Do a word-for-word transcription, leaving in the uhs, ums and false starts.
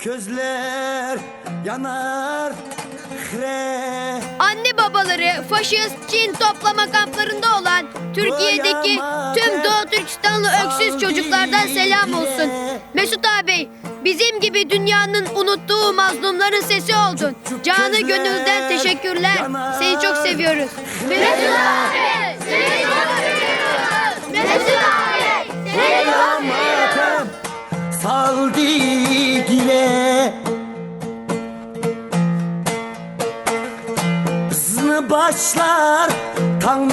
Gözler yanar hre. Anne babaları faşist Çin toplama kamplarında olan Türkiye'deki tüm Doğu Türkistanlı öksüz çocuklardan selam olsun. Mesut abi, bizim gibi dünyanın unuttuğu mazlumların sesi oldun. Canı gönülden teşekkürler. Seni çok seviyoruz. Mesut abi, seni çok seviyoruz. Mesut abi, seni çok seviyoruz. Saldı gire. Bizni başlar tang